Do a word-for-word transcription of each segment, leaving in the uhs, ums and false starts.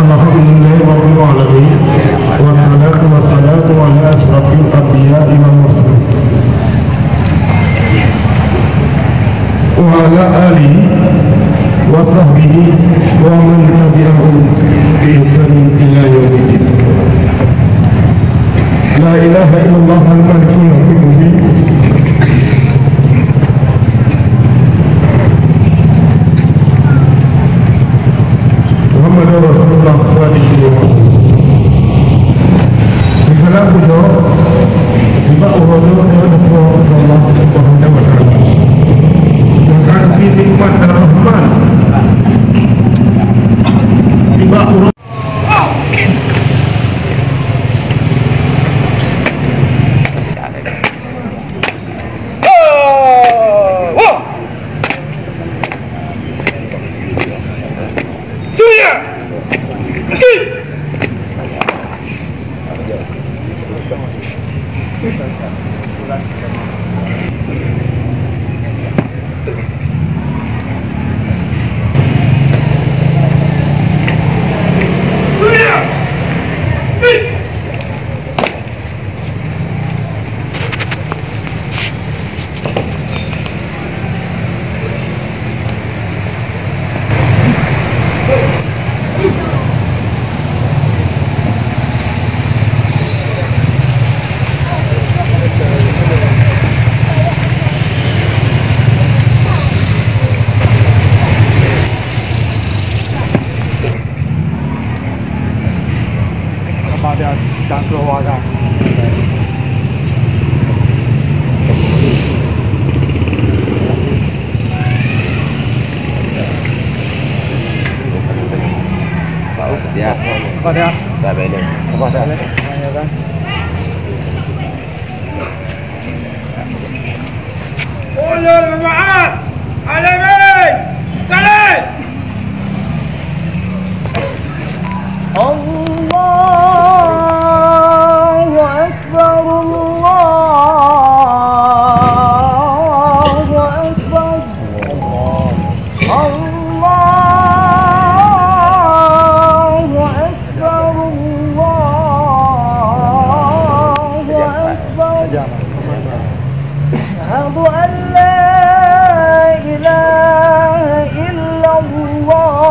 Alhamdulillahirabbil alamin. Wassalatu wassalamu ala asyrafil anbiya'i wal mursalin. Wa ala alihi wa sahbihi wa man tabi'ahum bi ihsanin ila yaumiddin. La ilaha illallah al-malikul hakim mubin. Muhammadur Rasulullah sallallahu alaihi wasallam. Sigala pujoe nibak uroe nyoe teupeue keu Allah Subhanahu wa Taala. Maka di nikmat dan rahmat nibak uroe Kepada dan keluarga. Ya. Kepada. Tak boleh. Apa dah? Boleh. Kebanyakan. Ulul maaf. Alamin. Salam. Allahu Akbar, Allahu Akbar. Allahu Akbar, Allahu Akbar. Asyhadu an la ilaha illallah.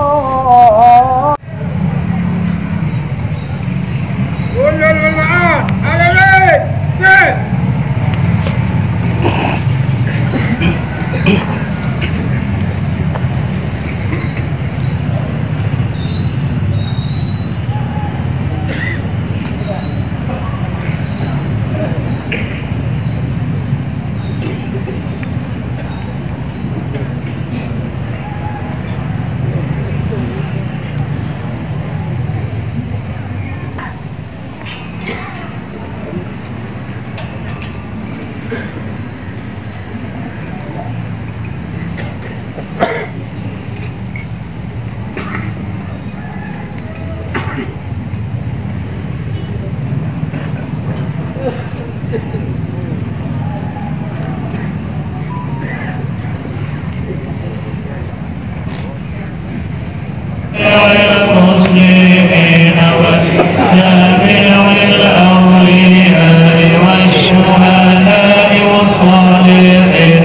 المسلمين وجميع الأولياء والشهداء والصالحين.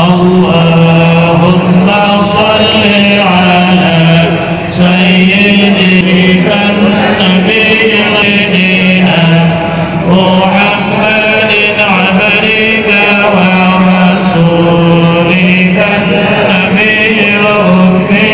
اللهم صل على سيدنا النبي محمد عبدك ورسولك النبي الأمي